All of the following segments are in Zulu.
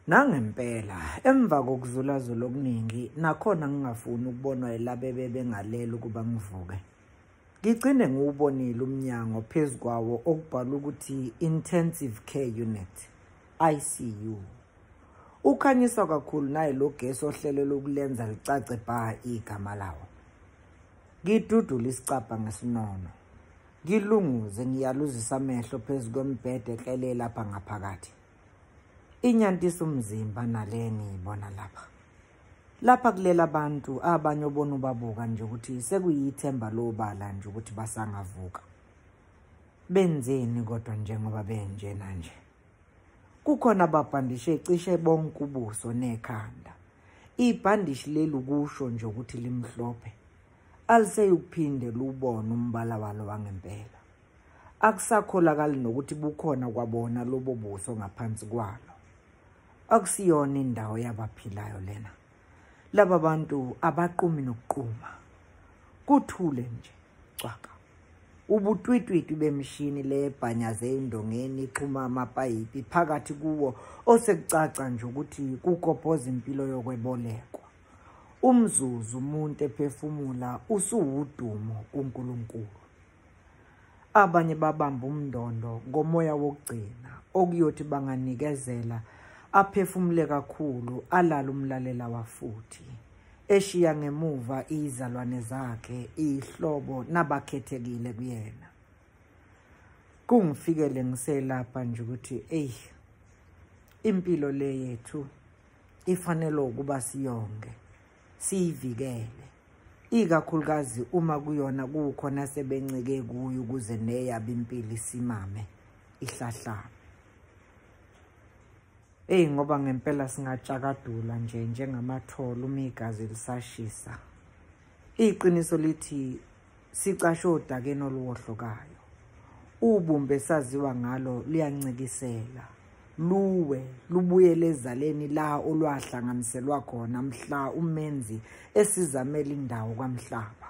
Nangempela, emva kokuzulazula okuningi, nakhona ngingafuni ukubonwa yilabo ebebengalele ukuba ngivuke. Ngigcine ngiwubonile umnyango phezu kwawo okubhalwe ukuthi Intensive Care Unit, ICU. Ukhanyiswa kakhulu naye lo gesi ohlelelwe ukulenza licace bha igama lawo. Ngidudule isicabha ngesinono. Ngilunguze ngiyaluzisa amehlo phezu kwembhede eklele lapha ngaphakathi. Inyantisa umzimba nale ngiyibona lapha. Lapha kulela abantu abanye obona ubabuka nje ukuthi sekuyithemba lobala nje ukuthi basangavuka. Benzeni kodwa njengoba benjena nje. Kukhona ababhandishe cishe bonke ubuso nekhanda. Ibhandishi leli ukusho nje ukuthi limhlophe. Aliseyukuphinde lubone umbala walo wangempela. Akusakholakali nokuthi bukhona kwabona lobo buso ngaphansi kwalo. Akusiyona indawo yabaphilayo lena. Laba bantu abaqumi nokuquma. Kuthule nje cwaka. Ubutwitwitwi bemishini le ebhanyaze endongeni ixhuma amapayipi phakathi kuwo osekucaca nje ukuthi kugobhoza impilo yokwebolekwa. Umzuzu umuntu ephefumula usuwudumo kuNkulunkulu. Abanye babamba umndondo ngomoya wokugcina okuyothi banganikezela aphefumule kakhulu alale umlalela wafuthi eshiya ngemuva izalwane zakhe ihlobo nabakhethekile kuyena. Kungifikele ngiselapha nje ukuthi ey impilo le yethu ifanele ukuba siyonge siyivikele, ikakhulukazi uma kuyona kukhona sebencike kuyo ukuze neyabo impilo isimame ihlahlame. Ey ngoba ngempela singatshakadula nje njengamatholo uma igazi lisashisa. Iqiniso lithi sicashe odakeni oluwohlokayo. Ubumbe saziwa ngalo luyancikisela. Luwe lubuyele ezaleni la olwahlanganiselwa khona mhla umenzi esizamela indawo kwamhlaba.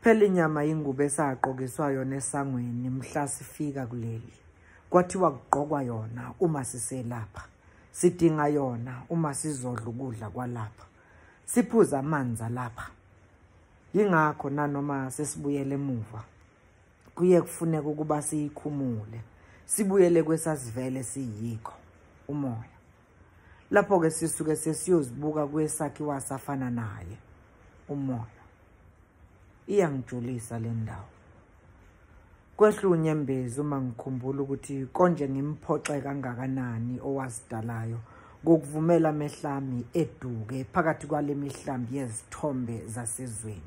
Phela inyama ingubo esaqokiswa yona esangweni mhla sifika kuleli. Kwathiwa kugqokwa yona uma siselapha. Sidinga yona uma sizodla ukudla kwalapha. Siphuza amanzi lapha. Yingakho nanoma sesibuyele emuva kuye kufuneka ukuba siyikhumule. Sibuyele kwesasivele siyikho umoya. Lapho ke sisuke sesiyozibuka kwesakhiwa safana naye umoya. Iyangijulisa le ndawo. Kwehla unyembezi uma ngikhumbula ukuthi konje ngimphoxe kangakanani owasidalayo ngokuvumela amehlami eduke phakathi kwale mihlambi yezithombe zasezweni.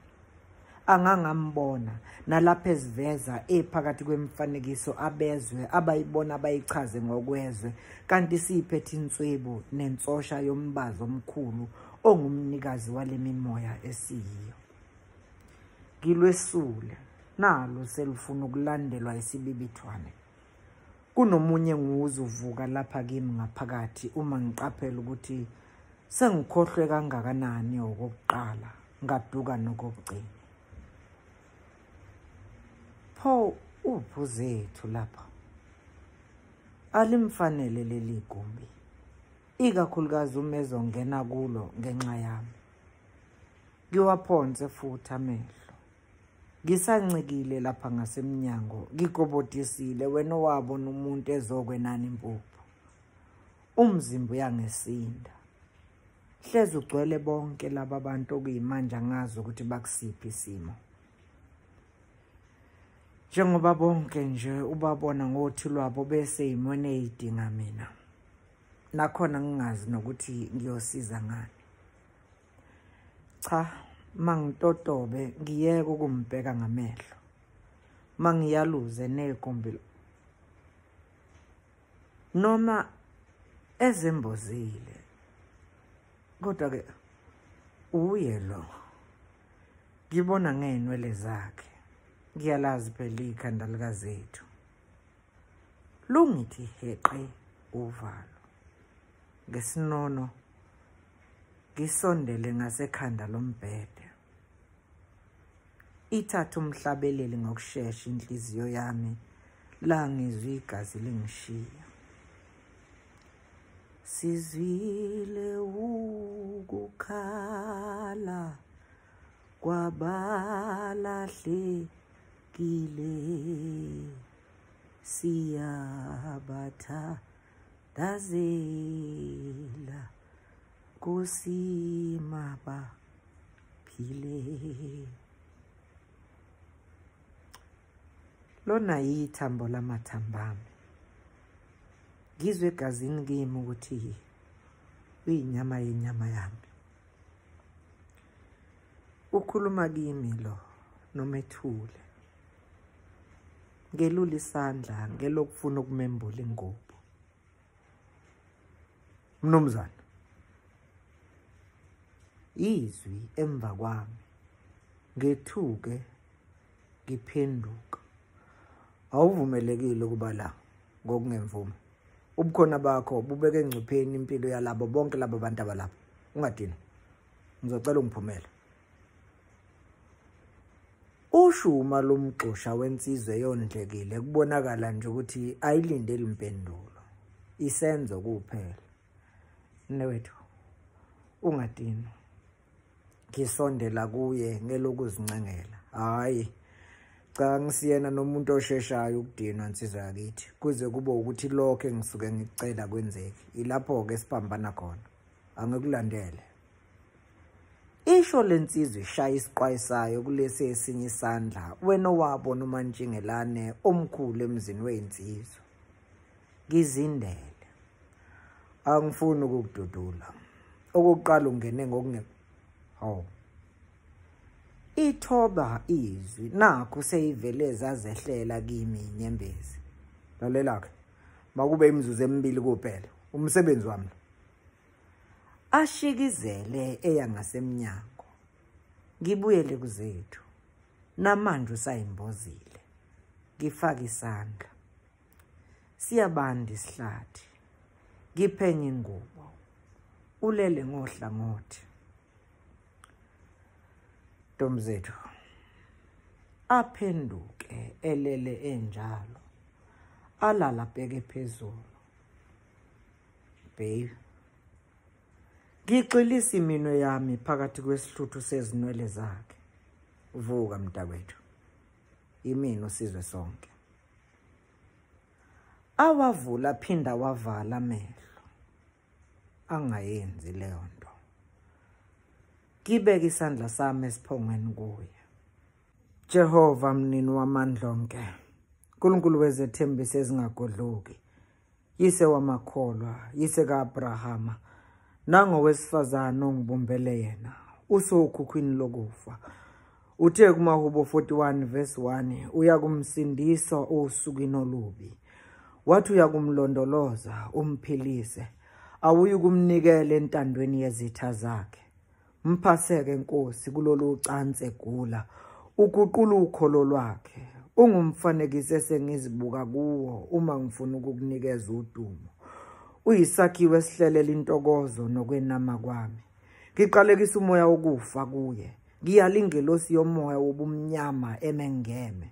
Angangambona nalapha eziveza ephakathi kwemifanekiso abezwe abayibona abayichaze ngokwezwe, kanti siyiphethe inswebo nensosha yombazi omkhulu ongumnikazi wale mimoya esiyiyo. Ngilwesule nalo selufuna ukulandelwa isibibithwane. Kunomunye nguze uvuka lapha kimi ngaphakathi uma ngiqaphela ukuthi sengikhohlwe kangakanani okokuqala ngaduka nokugcina. Pho uphuzethu lapha alimfanele leli gumbi, ikakhulukazi uma ezongena kulo ngenxa yami. Ngiwaphonse futhi amehlo. Ngisancikile lapha ngasemnyango, ngigobodisile wena owabona umuntu ezokwenana impuphu. Umzimba uyangesinda. Hleze ugcwele bonke laba bantu okuyimanje angazi ukuthi bakusiphi isimo. Njengoba bonke nje ubabona ngothi lwabo bese imone eyidinga mina. Nakhona ngingazi nokuthi ngiyosiza ngani. Cha, mangitotobe ngiyeke ukumbheka ngamehlo. Mangiyaluze negumbi noma ezembozile. Kodwa ke uye lo. Ngibona ngenwele zakhe. Ngiyalazi phela ikhanda likaZethu. Lungithi heqe uvalo. Ngesinono ngisondele ngasekhanda lombhede. Ithatha umhlabeleli ngokushesha inhliziyo yami la ngizwe igazi lingishiya. Sizwile ukukhala kwabalahlekile, siyabathandazela, Nkosi mabaphile. Lona yithambo lamathambo ami. Ngizwe egazini kimi ukuthi uyinyama yenyama yami. Ukhuluma kimi lo noma ethule. Ngelula isandla ngelokufuna ukumembula ingubo. Mnumzane, izwi emva kwami, ngethuke ngiphenduka. Awuvumelekile ukuba la ngokungemvume. Ubukhona bakho bubeke engcupheni impilo yalabo bonke labo bantu abalapha. Ungadinwa. Ngizocela ungiphumele. Ushuma lomgxosha wensizwe eyondlekile kubonakala nje ukuthi ayilindeli impendulo. Isenzo kuphela. Mnewethu, ungadinwa. Ngisondela kuye ngelokuzincengela. Hhayi, cha, ngisiyena nomuntu osheshayo ukudinwa nsizwa yakithi. Kuze kube ukuthi lokho engisuke ngikucela kwenzeke. Ilapho-ke esiphambana khona. Angikulandele. Isho lensizwa ishaya isiqwayi sayo kulesi esinye isandla, wena owabona uMantshingelane omkhulu emzini weyinsizwa. Ngizindele. Angifuni ukukududula. Okokuqala ungene ngokunge hawu. Ithoba izwi nakhu seyivele zazehlela kimi inyembezi. Lalela-ke, makube imizuzu emibili kuphela. Umsebenzi wami. Ashikizele eya ngasemnyango. Ngibuyele kuzethu. Namanje usayimbozile. Ngifake isandla. Siyabanda isihlathi. Ngiphenye ingubo. Ulele ngohlangothi. Ntombi zethu, aphenduke elele enjalo. Alala abheke phezulu. Babe, ngigxilisa iminwe yami phakathi kwesihluthu sezinwele zakhe. Vuka mntakwethu. Imini usizwe sonke. Awavula phinda wavala amehlo. Angayenzi leyo nto. Ngibeke isandla sami esiphongweni kuye. Jehova mnini wamandla onke, uNkulunkulu wezethembiso ezingagodloki, yise wamakholwa, yise kaAbrahama, nangowesifazane ongibumbele yena, usokhukhwini lokufa. Uthe kumahubo 41 verse 1, uyakumsindisa osukwini olubi. Wathi uyakumlondoloza, umphilise, awuyikumnikela entandweni yezitha zakhe. Mphaseke Nkosi kulolu cansi egula, uguqula ukholo lwakhe. Ungumfanekiso esengizibuka kuwo uma ngifuna ukukunikeza udumo. Uyisakhiwo esihlelela intokozo nokwenama kwami. Ngiqalekisa umoya wokufa kuye. Ngiyala ingelosi yomoya wobumnyama emengeme.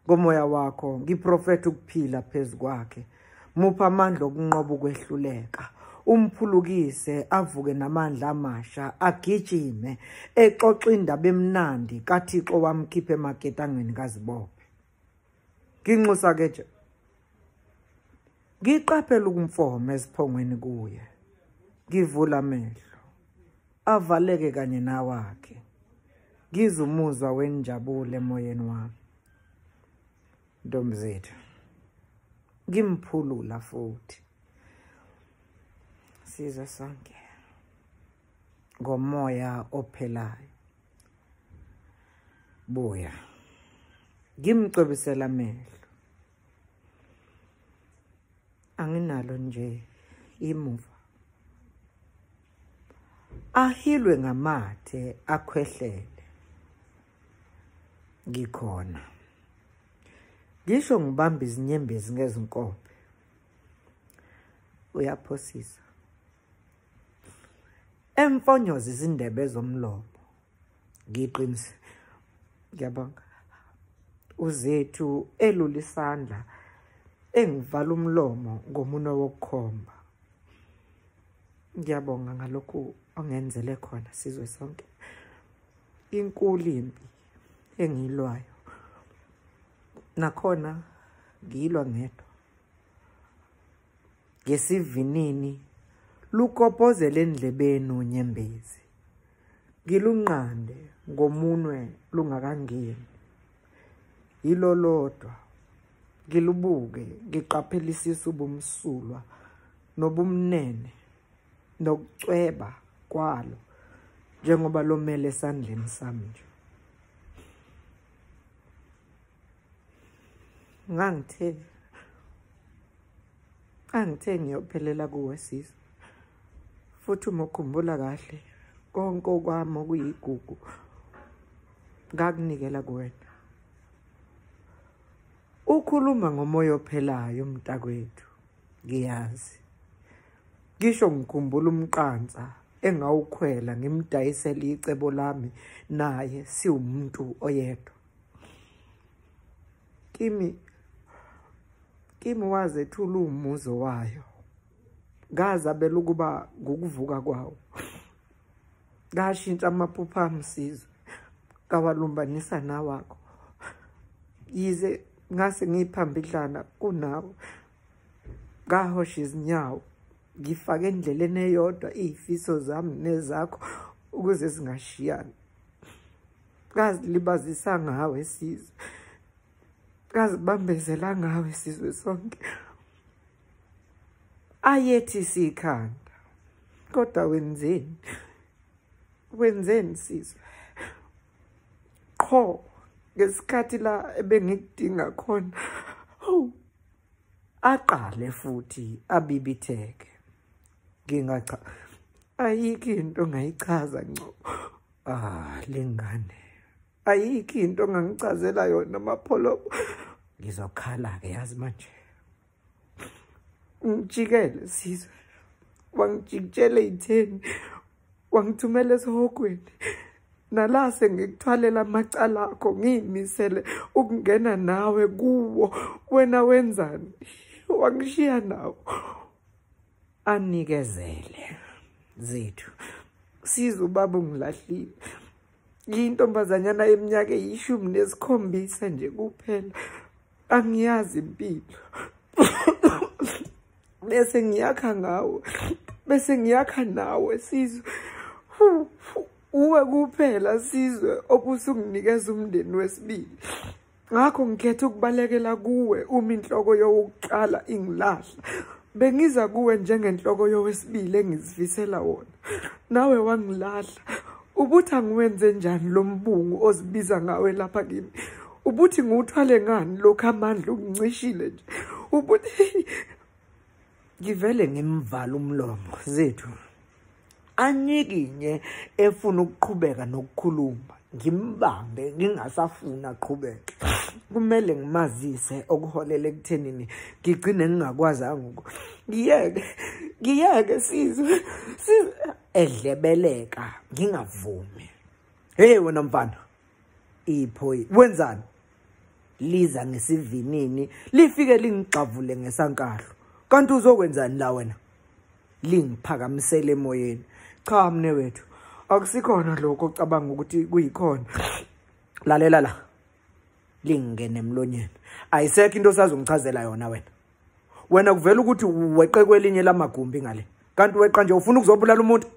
Ngomoya wakho ngiprofetha ukuphila phezu kwakhe. Mupha amandla okunqoba ukwehluleka. Umphulukise avuke namandla amasha, agijime exoxa indaba emnandi kaThixo wamkhipha emaketangweni kaZibophe. Nginxusa ke ngiqaphela ukumfoma esiphongweni kuye. Ngivula amehlo avaleke kanye nawakhe. Ngizwe umuzwa wenjabulo emoyeni wami. Ntombi zethu, ngimphulula futhi. Sizwe sonke ngomoya ophelayo. Buya. Ngimcwebisela amehlo. Anginalo nje imuva. Ahilwe ngamathe akhwehlele. Ngikhona. Ngisho ngibamba izinyembezi ngezinkophe. Uyaphosisa. Emfonyoza izindebe zomlomo. Ngiqinise. Ngiyabonga. Uzethu elula isandla engivala umlomo ngomunwe wokukhomba. Ngiyabonga ngalokhu ongenzele khona sizwe sonke. Inkulu impi engiyilwayo, nakhona ngiyilwa ngedwa. Ngesivinini lukopozela endlebeni unyembezi, ngilunqande ngomunwe lungakangeni. Yilo lodwa ngilubuke, ngiqaphelisise ubumsulwa nobumnene nokucweba kwalo njengoba lomele esandleni sami nje. Ngangithe ngiyophelela kuwe Sizwe, futhi uma ukhumbula kahle konke okwami okuyigugu ngakunikela kuwena. Ukhuluma ngomoya ophelayo mntakwethu, ngiyazi. Ngisho ngikhumbula umqansa engawukhwela ngimdayisela icebo lami naye siwumuntu oyedwa. Kimi wazethula umuzo wayo, ngazabela ukuba ngokuvuka kwawo. Ngashintsha amaphupho ami Sizwe, ngawalumbanisa nawakho. Yize ngase ngiphambidlana kunawe, ngahosha izinyawo ngifake endleleni eyodwa iy'fiso zami nezakho ukuze singashiyani. Ngazilibazisa ngawe Sizwe, ngazibambezela ngawe Sizwe sonke. Ayethi sikhanda, kodwa wenzeni? Wenzeni Sizwe? Qho ngesikhathi la ebengikudinga khona, aqale futhi abibitheke. Ngingacha, ayikho into ongayichaza Ngcobo. Ah, lengane, ayikho into ongangichazela yona Mapholoba. Ngizokhala-ke yazi manje. Ngijikele Sizwe, wangijikijela ey'theni, wangithumela esihogweni. Nala sengikuthwalela amacala akho, ngiyimisele ukungena nawe kuwo. Wena wenzani? Wangishiya nawo. Anikezele zethu Sizwe, ubaba ungilahlile. Ngiyintombazanyana yeminyaka eyi-17 nje kuphela, angiyazi impilo. Bese ngiyakha ngawe, bese ngiyakha nawe Sizwe. Uwe kuphela Sizwe obusunginikeza umndeni wesibili. Ngakho ngikhetha ukubalekela kuwe uma inhloko yokuqala ingilahla. Bengiza kuwe njengenhloko yowesibili engizifisela wona, nawe wangilahla. Ubuthi angiwenze njani lo mbungu ozibiza ngawe lapha kimi? Ubuthi ngiwuthwale ngani lokhu amandla ungincishile nje? Ubuthi ngivele ngimvala umlomo zethu. Anyikinye efuna ukuqhubeka nokukhuluma, ngimbambe ngingasafuni aqhubeke. Kumele ngimazise okuholela ekuthenini ngigcine ngingakwazanga ngiyeke Sizwe, Sizwe edlebeleka ngingavumi. Hey wena mfana, iphoyi wenzani? Liza ngesivinini lifike lingigxavule ngesankahlo. Kanti uzokwenzani la wena? Lingiphakamisele emoyeni. Cha mne wethu, akusikhona lokho ocabanga ukuthi kuyikhona. Lalela la, lingene emlonyeni. Ayisekho into osazongichazela yona wena. Wena kuvela ukuthi weqe kwelinye lamagumbi ngale, kanti weqa nje ufuna ukuzobulala umuntu.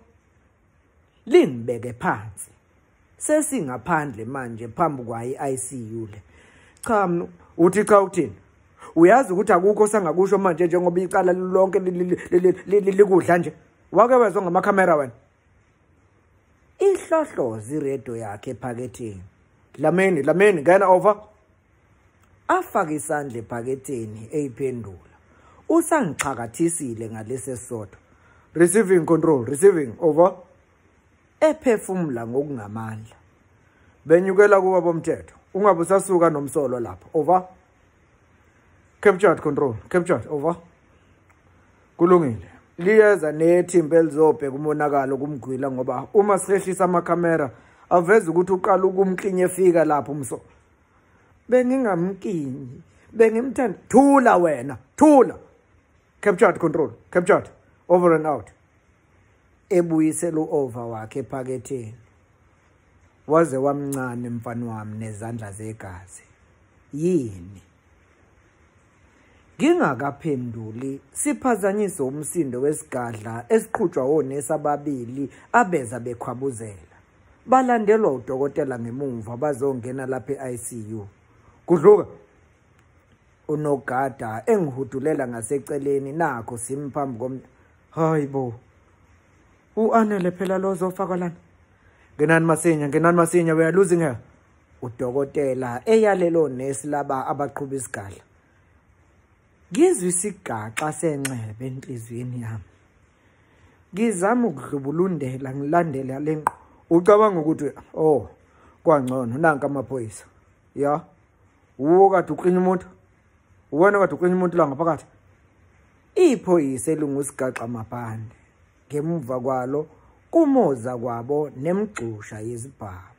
Lingibeke phansi. Sesingaphandle manje phambi kwayo i-ICU le. Cha mnu, uthi cha ukuthini? Uyazi ukuthi akukho sangakusho manje njengoba icala lonke likudla nje. Wake wezwa ngamakhamera wena? Ihlohloza iredio yakhe ephaketheni. Dlamini, Dlamini, ngena over. Afake isandla ephaketheni eyiphendula. Usangixhakathisile ngalesi sodwa. Receiving control, receiving over. Ephefumula ngokungamandla. Benyukela kuba bomthetho. Ungabe usasuka nomsolo lapha. Over. Captured control, captured over. Kulungile. Liyeza nethimba elizobheka umonakalo kumgwila ngoba uma sihlisa amakhamera aveza ukuthi uqala ukumklinya efika lapho umsolo. Bengingamkinyi, bengimthanda. Thula wena, thula. Captured control, captured. Over and out. Ebuyisela u-over wakhe ephaketheni. Waze wamncane mfana wami nezandla zegazi. Yini? Ngingakaphenduli siphazanyiswe umsindo wesigadla esiqhutshwa onesi ababili abeza bekhwabuzela. Balandelwa udokotela ngemuva bazongena lapha e-ICU. Kudluka unogada engihudulela ngaseceleni nakho simi phambi kom. Hayibo. U-Anele phela lo ozofakwa lana. Ngenani masinya, ngenani masinya, we are losing her. Udokotela eyalelo nesi laba abaqhuba isigadla. Ngizwe isigaxa senxebe enhliziyweni yami. Ngizama ukudlubulundela ngilandela lenqo. Ucabanga ukuthi oh kwangcono nanka amaphoyisa. Ya. Uwo kade uqina umuntu. Uwena kade uqina umuntu la ngaphakathi. Iphoyisa elungusigaxa mabhande. Ngemuva kwalo kumoza kwabo nemgxusha yezibhamu.